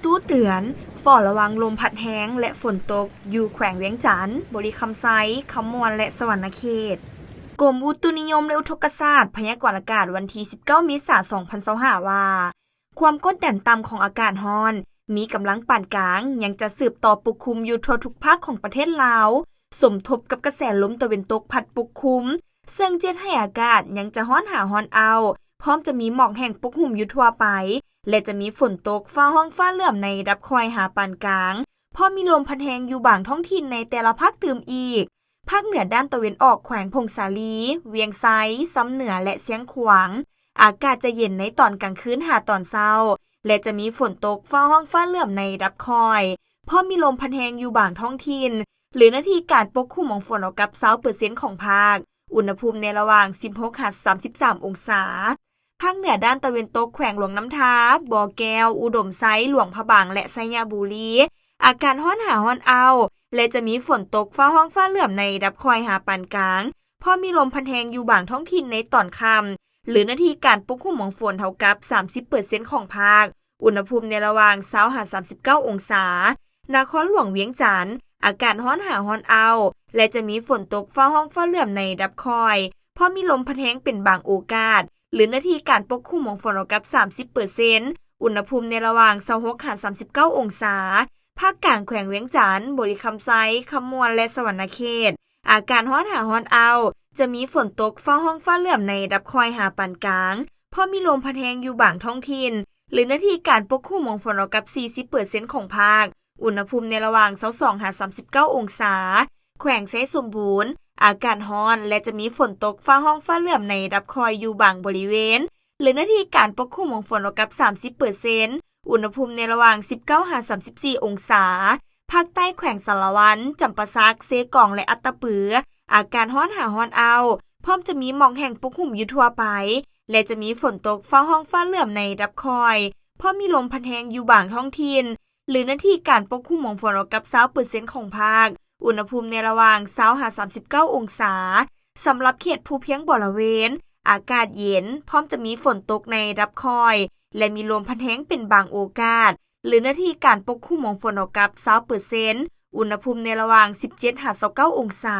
ຕູ້ເຕືອນ ເຝົ້າລະວັງລົມພັດແຮງ ແລະ ຝົນຕົກ ຢູ່ແຂວງວຽງຈັນ, ບໍລິຄຳໄຊ, ຄຳມ່ວນ ແລະ ສະຫວັນນະເຂດ. ກົມອຸຕຸນິຍົມ ແລະ ອຸທົກກະສາດ ພະຍາກອນອາກາດ ວັນທີສິບເກົ້າ ເມສາ ສອງພັນຊາວຫ້າ ວ່າ ຄວາມກົດດັນຕ່ຳຂອງອາກາດຮ້ອນ ມີກຳລັງປານກາງ ຍັງຈະສືບຕໍ່ປົກຄຸມຢູ່ທົ່ວທຸກພາກຂອງປະເທດລາວ, ສົມທົບກັບກະແສລົມຕາເວັນຕົກພັດປົກຄຸມ, ເຊິ່ງຈະເຮັດໃຫ້ອາກາດຍັງຈະຮ້ອນຫາຮ້ອນອ້າວ, ພ້ອມຈະມີໝອກແຫ້ງປົກຫຸ້ມຢູ່ທົ່ວໄປ ແລະ ຈະມີຝົນຕົກ ຟ້າຮ້ອງຟ້າເຫຼື້ອມໃນລະດັບຄ່ອຍຫາປານກາງ, ພ້ອມມີລົມພັດແຮງຢູ່ບາງທ້ອງຖິ່ນໃນແຕ່ລະພາກຕື່ມອີກ. ພາກເໜືອດ້ານຕາເວັນອອກ ແຂວງຜົ້ງສາລີ, ວຽງໄຊ, ຊຳເໜືອ ແລະ ຊຽງຂວາງ ອາກາດຈະເຢັນໃນຕອນກາງຄືນຫາຕອນເຊົ້າ ແລະ ຈະມີຝົນຕົກ ຟ້າຮ້ອງຟ້າເຫຼື້ອມໃນລະດັບຄ່ອຍ, ພ້ອມມີລົມພັດແຮງຢູ່ບາງທ້ອງຖິ່ນ ຫຼື ເນື້ອທີ່ການປົກຄຸມຂອງຝົນເທົ່າກັບ ຊາວເປີເຊັນຂອງພາກ, ອຸນຫະພູມໃນລະຫວ່າງ ສິບຫົກ ຫາ ສາມສິບສາມ ອົງສາ. ພາກເໜືອດ້ານຕາເວັນຕົກ ແຂວງຫຼວງນ້ຳທາ, ບໍ່ແກ້ວ, ອຸດົມໄຊ, ຫຼວງພະບາງ ແລະ ໄຊຍະບູລີ ອາກາດຮ້ອນຫາຮ້ອນອ້າວ ແລະ ຈະມີຝົນຕົກ ຟ້າຮ້ອງຟ້າເຫຼື້ອມໃນລະດັບຄ່ອຍຫາປານກາງ, ພ້ອມມີລົມພັດແຮງຢູ່ບາງທ້ອງຖິ່ນໃນຕອນຄ່ຳ ຫຼື ເນື້ອທີ່ການປົກຄຸມຂອງຝົນເທົ່າກັບ ສາມສິບເປີເຊັນຂອງພາກ, ອຸນຫະພູມໃນລະຫວ່າງ ຊາວ ຫາ ສາມສິບເກົ້າ ອົງສາ. ນະຄອນຫຼວງວຽງຈັນ ອາກາດຮ້ອນຫາຮ້ອນອ້າວ ແລະ ຈະມີຝົນຕົກ ຟ້າຮ້ອງຟ້າເຫຼື້ອມໃນລະດັບຄ່ອຍ, ພ້ອມມີລົມພັດແຮງເປັນບາງໂອກາດ ຫຼື ເນື້ອທີ່ການປົກຄຸມຂອງຝົນເທົ່າກັບ ສາມສິບເປີເຊັນ, ອຸນຫະພູມໃນລະຫວ່າງ ຊາວຫົກ ຫາ ສາມສິບເກົ້າ ອົງສາ. ພາກກາງ ແຂວງວຽງຈັນ, ບໍລິຄຳໄຊ, ຄຳມ່ວນ ແລະ ສະຫວັນນະເຂດ ອາກາດຮ້ອນຫາຮ້ອນອ້າວ, ຈະມີຝົນຕົກ ຟ້າຮ້ອງຟ້າເຫຼື້ອມໃນລະດັບຄ່ອຍຫາປານກາງ, ພ້ອມມີລົມພັດແຮງຢູ່ບາງທ້ອງຖິ່ນ ຫຼື ເນື້ອທີ່ການປົກຄຸມຂອງຝົນເທົ່າກັບ ສີ່ສິບເປີເຊັນຂອງພາກ, ອຸນຫະພູມໃນລະຫວ່າງ ຊາວສອງ ຫາ ສາມສິບເກົ້າ ອົງສາ. ແຂວງໄຊສົມບູນ ອາກາດຮ້ອນ ແລະ ຈະມີຝົນຕົກ ຟ້າຮ້ອງຟ້າເຫຼື້ອມໃນລະດັບຄ່ອຍຢູ່ບາງບໍລິເວນ ຫຼື ເນື້ອທີ່ການປົກຄຸມຂອງຝົນເທົ່າກັບ ສາມສິບເປີເຊັນ, ອຸນຫະພູມໃນລະຫວ່າງ ສິບເກົ້າ ຫາ ສາມສິບສີ່ ອົງສາ. ພາກໃຕ້ ແຂວງສາລະວັນ, ຈຳປາສັກ, ເຊກອງ ແລະ ອັດຕະປື ອາກາດຮ້ອນຫາຮ້ອນອ້າວ, ພ້ອມຈະມີໝອກແຫ້ງປົກຫຸ້ມຢູ່ທົ່ວໄປ ແລະ ຈະມີຝົນຕົກ ຟ້າຮ້ອງຟ້າເຫຼື້ອມໃນລະດັບຄ່ອຍ, ພ້ອມມີລົມພັດແຮງຢູ່ບາງທ້ອງຖິ່ນ ຫຼື ເນື້ອທີ່ການປົກຄຸມຂອງຝົນເທົ່າກັບ ຊາວເປີເຊັນຂອງພາກ, ອຸນຫະພູມໃນລະຫວ່າງ ຊາວ ຫາ ສາມສິບເກົ້າ ອົງສາ. ສຳລັບເຂດພູພຽງບໍລະເວນ ອາກາດເຢັນ, ພ້ອມຈະມີຝົນຕົກໃນລະດັບຄ່ອຍ ແລະ ມີລົມພັດແຮງເປັນບາງໂອກາດ ຫຼື ເນື້ອທີ່ການປົກຄຸມຂອງຝົນເທົ່າກັບ ຊາວເປີເຊັນ, ອຸນຫະພູມໃນລະຫວ່າງ ສິບເຈັດ ຫາ ຊາວເກົ້າ ອົງສາ.